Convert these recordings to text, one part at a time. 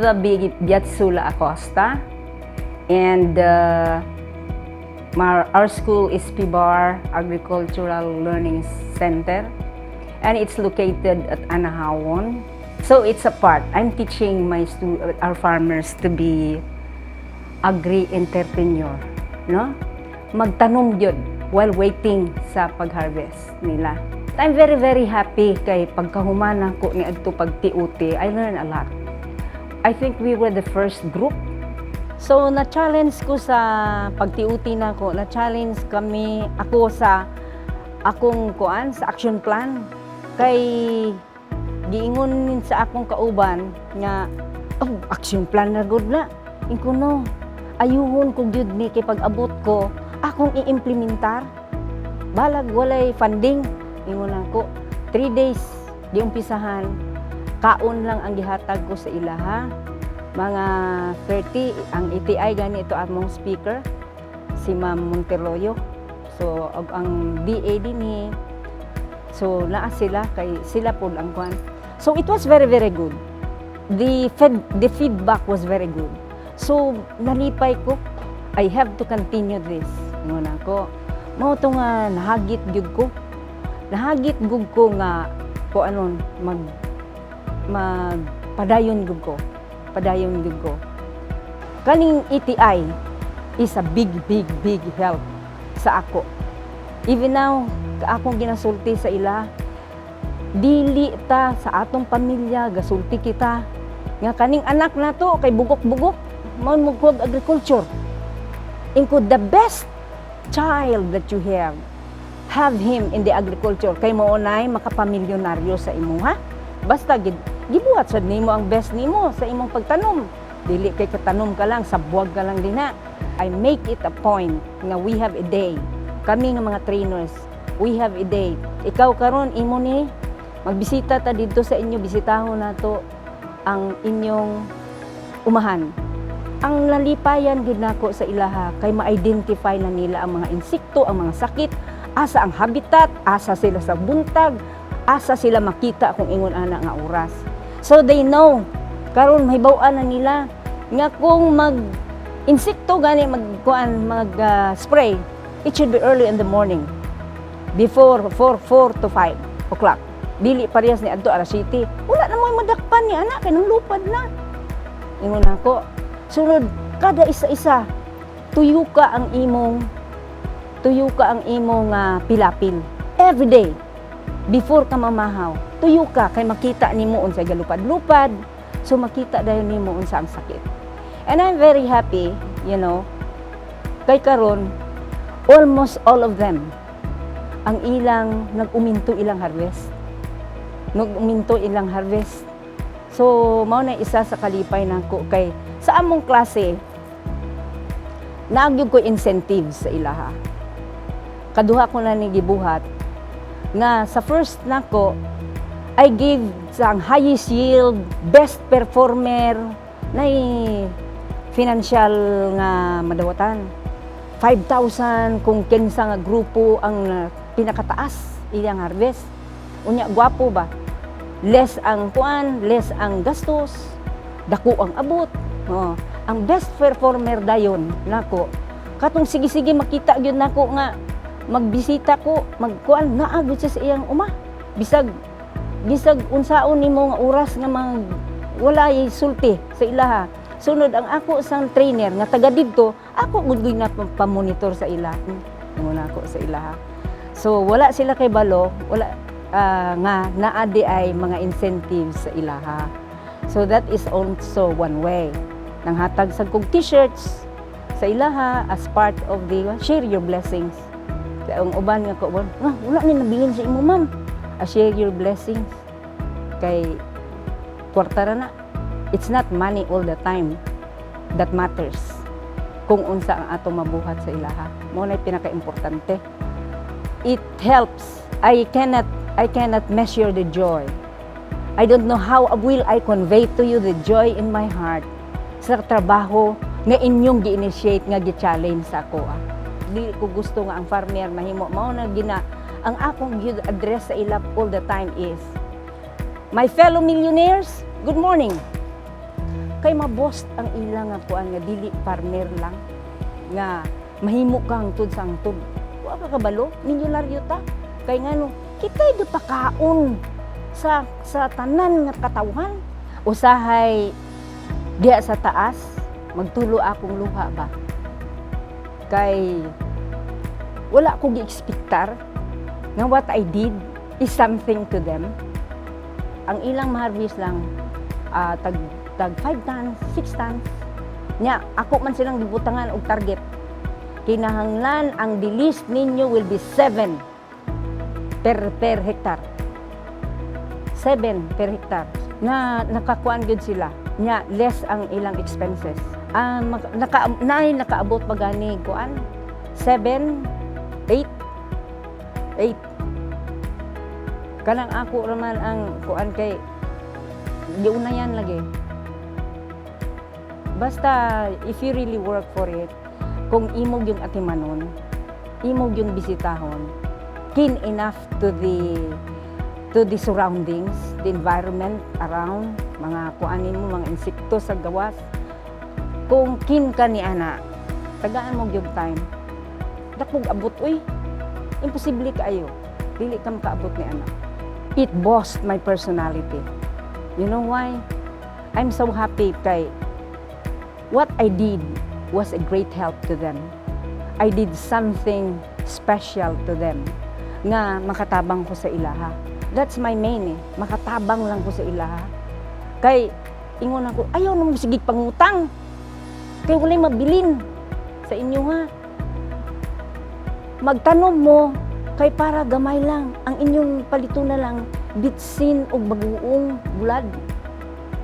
Ursula B. Biatsula Acosta, and our school is PBAR Agricultural Learning Center, and it's located at Anahawan. So it's a part. I'm teaching our farmers to be agri-entrepreneur, no? Magtanom gyud while waiting sa pag-harvest nila. I'm very, very happy kay pagkahuman nako ni adto pag TOT, I learned a lot. I think we were the first group. So na-challenge ko sa pag-TOT nako, na-challenge kami ako sa akong kuan sa action plan kay giingon sa akong kauban nga, "Oh, action plan na gud na." Ingon ko, "No, ayuhon ko gyud ni kay pag-abot ko akong i-implementar balag walay funding." Ingon ako, 3 days giumpisahan, kaon lang ang gihatag ko sa ilaha. Mga 30 ang ETI gani ito, among speaker si Ma'am Monteroyo. So og ang DA dinhi, so naa sila kay sila pod ang kuan. So it was very, very good. The feedback was very good. So nalipay ko. "I have to continue this." Ingon ako. Mao to nga nahagit gyud ko. Nahagit gud ko nga ko anon mag mag padayon gud ko. Padayon gud ko. Kaning ETI is a big, big, big help sa ako. Even now, akong ginasulti sa ila, dili ta sa atong pamilya gasulti kita nga kaning anak nato kay bugok-bugok man mo agriculture. Inko, the best child that you have him in the agriculture kay mao nay makapamilyonaryo sa imuha. Basta gid gibuhat sad nimo ang best nimo sa imong pagtanom. Dili kay katanom ka lang, sabwag ka lang dinha. I make it a point nga we have a day. Kami nga mga trainers, we have a day. Ikaw karon imo ni magbisita ta didto sa inyo, bisitahon nato ang inyong umahan. Ang nalipayan gid nako sa ilaha kay ma-identify na nila ang mga insekto, ang mga sakit, asa ang habitat, asa sila sa buntag, asa sila makita kung ingon ana nga oras. So they know, karon mahibaw-an na nila nga kung mag insekto gani magkuan mag spray, it should be early in the morning before 4 4 to 5 o'clock. Dili parehas ni adto alas 7. Wala na mo'y madakpan ni ana kay nang lupad na. Ingon ako. Sunod kada isa-isa, tuyo ka ang imong pilapil every day before ka mamahaw. Tuyo ka kay makita nimo unsa galupad-lupad, so makita dayon nimo unsa ang sakit. And I'm very happy kay karon almost all of them ang ilang nag-uminto ilang harvest. Nag-uminto ilang harvest. So, mao na isa sa kalipay nako kay sa among klase naa gyud ko incentives sa ilaha. Kaduha ko na ni gibuhat nga sa first nako I give sa ang highest yield, best performer na financial nga madawatan. 5,000 kung kinsa nga grupo ang pinakataas iyang harvest. Unya gwapo ba? Less ang kuan, less ang gastos, dako ang abot. Oh. Ang best performer dayon nako katong sige-sige makita gyud nako nga magbisita ko, magkuan naa gyud siya sa iyang uma. Bisag bisag unsaon nimo nga oras nga mag wala sulti sa ilaha. Sunod ang ako sang trainer nga taga didto, ako gud gyud na pamonitor sa ila. Ingon ako sa ilaha. So wala sila kay balo, wala nga naa di ay mga incentives sa ilaha. So that is also one way. Nanghatag sa kog T-shirts sa ilaha as part of the share your blessings. Kaya ang uban nga ko, "Ah, wala ni nabilin sa imo, ma'am." Ah, share your blessings. Kay kwarta ra na. It's not money all the time that matters. Kung unsa ang atong mabuhat sa ilaha. Mao na pinaka-importante. It helps. I cannot measure the joy. I don't know how will I convey to you the joy in my heart sa trabaho nga inyong gi-initiate nga gi-challenge sa ako. Ah. Di ko gusto nga ang farmer mahimo mao na gina ang akong gyud address sa ila all the time is, "My fellow millionaires, good morning. Kay ma-boost ang ilang nga kuan nga dili farmer lang nga mahimo ka hangtod sa hangtod. Wa ka kabalo, milyonaryo ta. Kay ngano, kita'y gipakaon sa tanan nga katawhan. Usahay diya sa taas, magtulo akong luha ba. Kay wala ko gi-expectar nga what I did is something to them. Ang ilang ma-harvest lang tag tag 5 tons, 6 tons. Nya, ako man silang gibutangan og target. Kinahanglan ang the least ninyo will be 7 per hectare. 7 per hectare. Na nakakuan gyud sila. Nya less ang ilang expenses. Naka naay nakaabot pa gani kuan 7, 8, 8. Kanang ako raman ang kuan kay giunayan lagi. Basta if you really work for it, kung imo gyung atimanon, imo gyung bisitahon, keen enough to the surroundings, the environment around, mga kuanin mo, mga insekto sa gawas. Kung keen ka ni ana, tagaan mo gyud time. Dakog abot uy. Imposible kaayo. Dili ka makaabot ni ana. It boost my personality. You know why? I'm so happy kay what I did was a great help to them. I did something special to them nga makatabang ko sa ilaha. That's my main eh. Makatabang lang ko sa ilaha. Kay ingon ako, ayaw na mo sige pangutang. Kay walay mabilin sa inyo ha. Magtanom mo kay para gamay lang. Ang inyong palito na lang bitsin og bagoong bulad.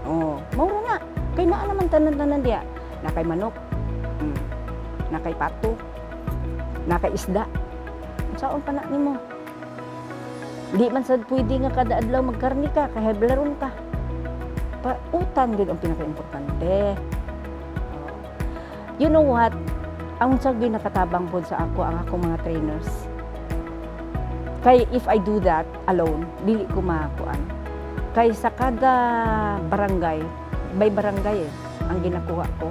Oh, mao ra na. Kay naa naman tanan-tanan diya. Naa kay manok. Naa kay pato. Naa kay isda. Unsaon pa na nimo? Di man sad pwede nga kada adlaw magkarni ka, kay heblaron ka. Pa utan gyud ang pinakaimportante. Oh. You know what? Ang unsag gyud nakatabang pod sa ako ang akong mga trainers. Kay if I do that alone, dili ko makuan. Kay sa kada barangay, by barangay eh, ang ginakuha ko.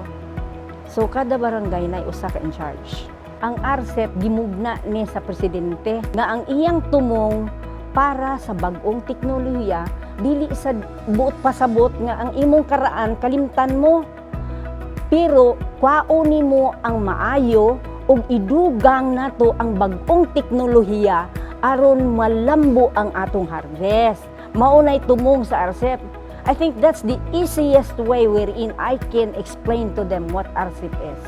So kada barangay na usa ka in charge. Ang RCEP gimugna ni sa presidente nga ang iyang tumong para sa bag-ong teknolohiya, dili sa buot pasabot nga ang imong karaan kalimtan mo, pero kwaon nimo ang maayo ug idugang nato ang bag-ong teknolohiya aron malambo ang atong harvest. Mao nay tumong sa RCEP. I think that's the easiest way wherein I can explain to them what RCEP is.